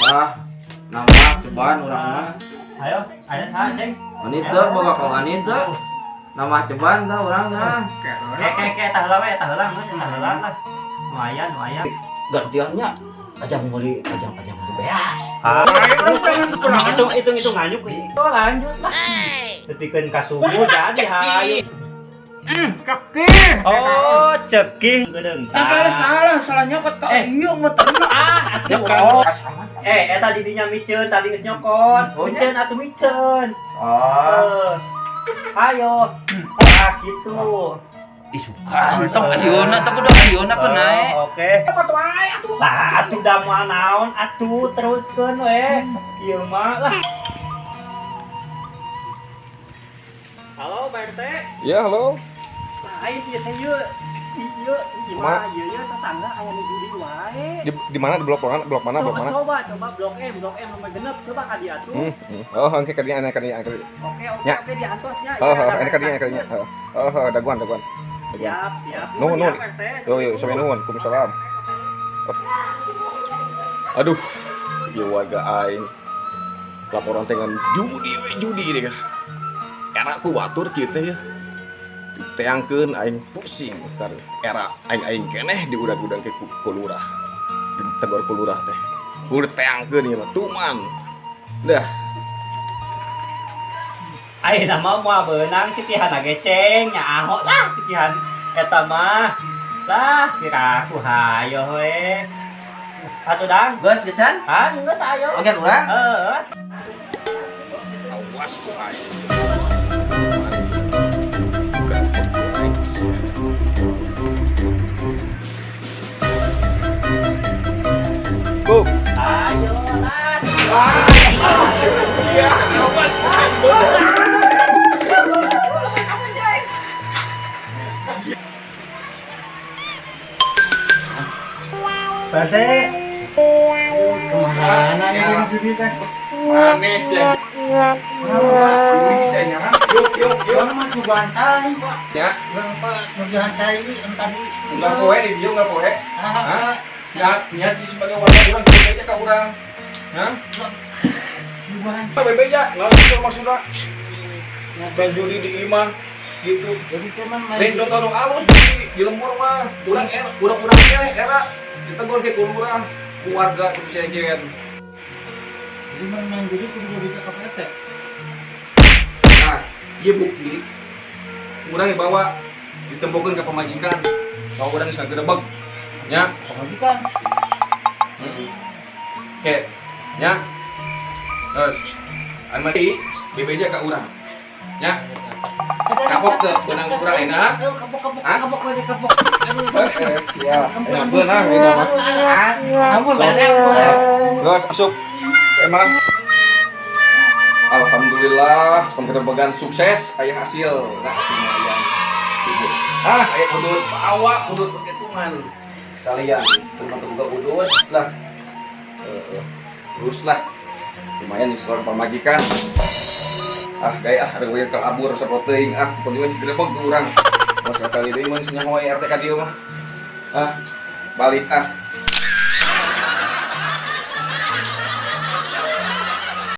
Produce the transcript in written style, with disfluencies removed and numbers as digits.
Ah, nambah ceban urang mah. Ayo, ayo saha, Ceng? Ani teu boga kawan teu. Nambah ceban tah urang nah. Ke ke ke tah heula we, tah heula geus tah heula lah. Lumayan, lumayan. Gantiannya ajang meuli ajang ajang meuli beas. Ah, hitung hitung hitung lanjut. Oh, lanjut lah. Tepikeun ka subuh jadi hayu. Cekih. Oh, cekih geudeung. Tah kalau salah, salah nyokot ka Eh. ieu mah tenang. Ah, atuh. Oh. Eh, eta di dinya miceun tadi geus nyokot. Oh, Miceun atuh miceun. Ah, Eh. Ayo. Ah, gitu. isukan tong ayeuna teh kudu ayeuna teh naek. Oh, oke. Nyokot wae atuh. Lah, atuh da moal naon atuh teruskeun we. Ieu mah lah. Halo, Pak RT. Ya, halo. Lain ieu teh ieu. Ieu ieu Kumaha? mah ieu ieu tetangga aya nu judi wae. Di mana di blok mana? Blok mana? Blok Coba mana? coba coba blok M, blok M nomor genep coba ka dieu atuh. Oh, oke kadinya ana kadinya kadinya. Oke, oke, Ya. oke diantosnya. Oh, oh, ini kadinya kadinya. Oh, oh, daguan daguan. Daguan. Siap, siap. Nuhun, nuhun. Ya, RT. Yo yo, sampai nuhun. Waalaikumsalam. Aduh, ieu warga aing. Laporan dengan judi we judi deh. Era ku batur kieu teh ya. Diteangkeun aing pusing kan era aing aing keneh diudag-udag ke ku lurah. Ditegur ku lurah teh. Kudu teangkeun ieu mah tuman. Dah. Ayeuna mah moal beunang cekihan ge ceng nyaho lah cekihan eta mah. Lah kira aku hayo we. Atuh dang. Geus gecan? Ah, geus ayo. Oke urang. Heeh. Awas ku aing. Bukan ku aing. Bu. Ayo lah. Ya, awas ku aing. Berarti kemana nih judi teh? Manis ya. Judi saya nyana. Yuk, yuk, yuk. Urang mah suguhan cai, Pak. Ya, Urang Pak nujuhan cai anu tadi. enggak poe di dieu enggak poe. Ah, Hah? Niat, niat di sebagai warga urang kieu aja ka urang. Hah? Suguhan Apa bebeja? Nggak gitu maksudna. Main judi di imah gitu. Jadi teh mah main Lain contoh nu alus judi di lembur mah. Urang era, urang-urang keneh era ditegur ke ku lurah, ku warga kudu sejen. Jadi mah main judi kudu jadi ka RT. Nah, ieu bukti urang dibawa ditempokeun ka pamajikan. Bahwa urang geus ngagerebeg. Nya. Pamajikan. Heeh. Oke, nya. Terus, anu mati bebeja ka urang. Nya, kapok teu beunang urang enak. Kapok kapok Hah? kapok lagi kapok. Aduh. Siap. Enak beunang ini mah. Ampun, ampun. Terus asup. Emang Alhamdulillah penggerebegan sukses aya hasil. Nah, lumayan. Ah, aya udut bawa udut perhitungan. Sekalian terima juga udut lah. Terus lah. Lumayan diserang pamajikan. Ah, gaya ah, ada ke abur sapoteing ah, pokoknya mah digerebeg ku urang. Mos kali deui mun nyaho RT ka dieu mah. Ah, balik ah.